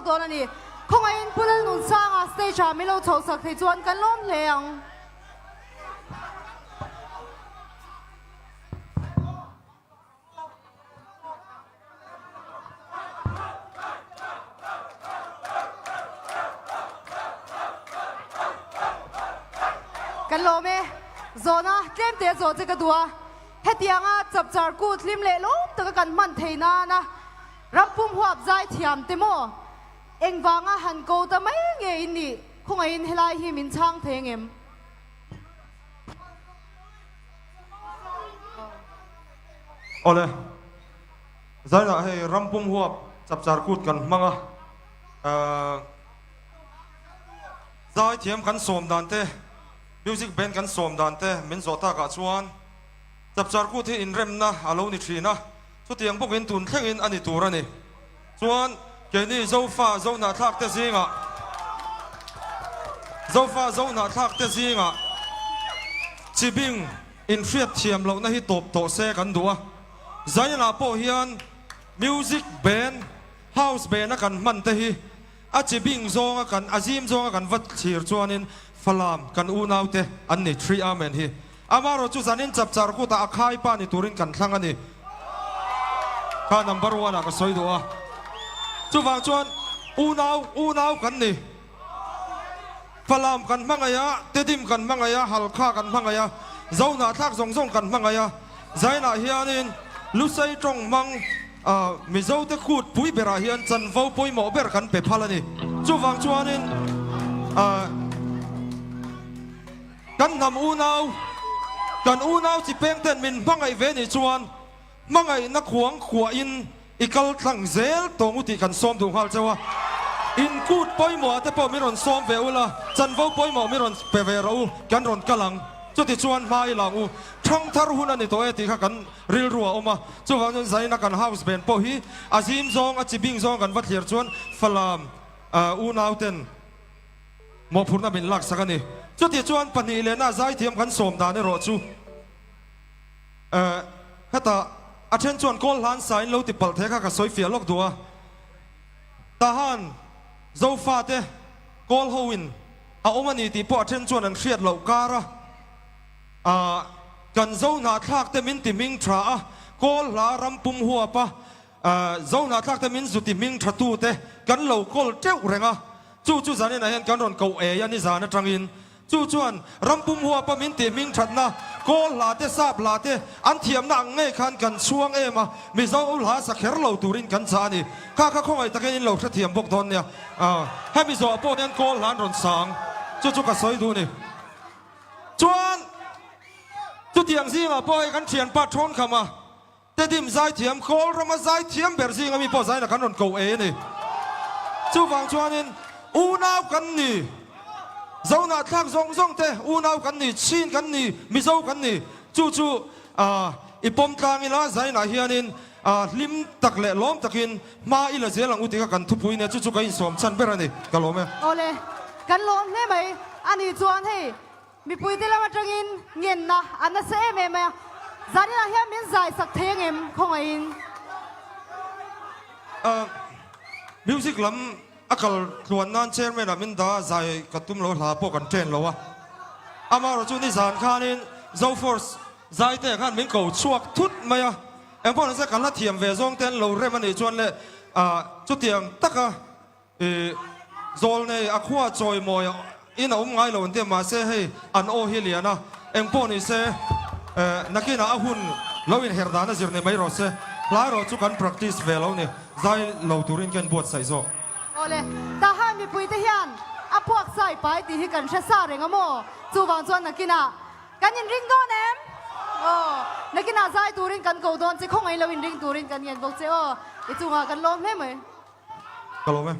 Dawn a ni. Khawngaihin Pu Lalnunsanga stage ah min lo chhoh sak thei chuan kan lawm hle ang. Kan lawm e. Zawhna tlem te zawh che ka duh a. Hetianga chapchar kut hlim leh lawm taka kan hman thei nana Rampum huap zai thiam te maw? Engvanga han ko ta mai nge in nih? Khawngaihin helai hi min chhang thei angem? Awle, zainah hei rampum huap chapchar kut kan hmang a, zai thiam kan sawm dan te, music band kan sawm dan te min zawh takah chuan chapchar kut hi inremna a lo ni thin a. Chutiang bawkin tun thlengin a ni tur a ni. Chuan keini Zofa Zohnahthlak te zingah Zofa Zohnahthlak te zingah chibing inhriat thiam lohna hi tawp tawh se kan duh a. Zainah pawh hian music band, house band a kan hman te hi a chibing zawnga kan a zim zawnga kan va thlir chuanin Falam kan unaute an ni Three Amen hi. Amarawh chu zanin chapchar kutah a khai pa ni turin kan thlang a ni. Kha number one ah ka sawi duh a. Chuvang chuan unau unau kan ni. Falam kan hmangaih a, Tedim kan hmangaih a, Halkha kan hmangaih a, Zohnahthlak zawng zawng kan hmangaih a. Zainah hianin Lusei tawng hmang Mizote kut pui berah hian chanvo pawimawh ber kan pe phal a ni. Chuvang chuanin Kan hnam unau, kan unau chi peng ten min hmangaih ve nih chuan hmangaihna khuang khuahin i kal tlang zel tawng u tih kan sawm duh nghal cheu a. In kut pawimawh ah te pawh min rawn sawm ve ula, chanvo pawimawh min rawn pe ve rawh u, kan rawn kal ang. Chuti chuan hma i lang u, thangthar hun a ni tawh e tih kha kan rilru a awm a. Chuvang chuan zaina kan house band pawh hi a zim zawng, a chi bing zawng kan va thlir chuan Falam unau ten, Mawhphurhna min laksak a ni. Chutih chuan pahnih lehna zaithiam kan sawm dan erawh chu eh hetah a then chuan kawl hlan sa in lo ti palh thei kha ka sawi fiah lawk duh a. Tahan Zofa te kawl ho in a awm a ni tih pawh a then chuan an hriat loh kar a. Ah kan Zo hnahthlak te min ti hming tha a, kawl hla ram pum huap a. Zohnahthlak te min zuti hming tha tu te kan lo kawl teuh reng a, chu chu zaninah hian kan rawn koh ei a ni zan atangin. Chu chuan rampum huapa min tih hming thatna, kawl hla te sap hla te an thiamna ang ngei khan kan chhuang em a, Mizo hla sa kher lo turin kan chah a ni. Kha kha khawngaih takin in lo hrethiam bawk dawn nia. Hemi zawh pawh hian kawl hla an rawn sa ang, chu chu ka sawi duh a ni. Chuan chutiang zingah pawh hei kan thianpa Thawnkhama, Tedim zaithiam, Kawl rama zaithiam ber zinga mi pawh zaina kan rawn koh ei a ni. Chuvang chuanin unau kan ni, Zohnahthlak zawng zawng te unau kan ni, Chin kan ni, Mizo kan ni. Chu chu i pawm tlang ila zainah hianin hlim tak leh lawm takin hma i la zel ang u tih kha kan thupui nia, chu chu ka insawm chhan ber a ni. Ka lawm e. Awle, kan lawm hle mai. A nih chuan hei Mipuite lam atangin ngenna a nasa em em a, zaninah hian min zai sak thei angem khawngaihin? Music lam a kal tluan nan chairman ah min dah a, zai ka tum lo hla pawh kan train lo a, amaherawh chu nizan khanin Zoforce zaite khan min ko chhuak thut mai a, engpawh nise ka hla thiam ve zawng te an lo rem a nih chuan le chutiang taka I zawl nei a khua chawi mawi in a awm ngai lo an ti a, mahse hei an aw hi lian a, eng pawh ni se nakinah a hun lo inher dan a zir ni mai rawh se, hlai rawh chu kan practice ve lo ni, zai lo turin ka inbuatsaih zawk. Awle, Tahan mipuite hian a puak zai pai tih hi kan hre sa reng a maw? Chuvang chuan nakinah kan inring dawn em? Aw, nakinah zai turin kan ko dawn che, khawngaih lo inring turin kan ngen bawk che aw, i chungah kan lawm hle mai. Ka lawm e.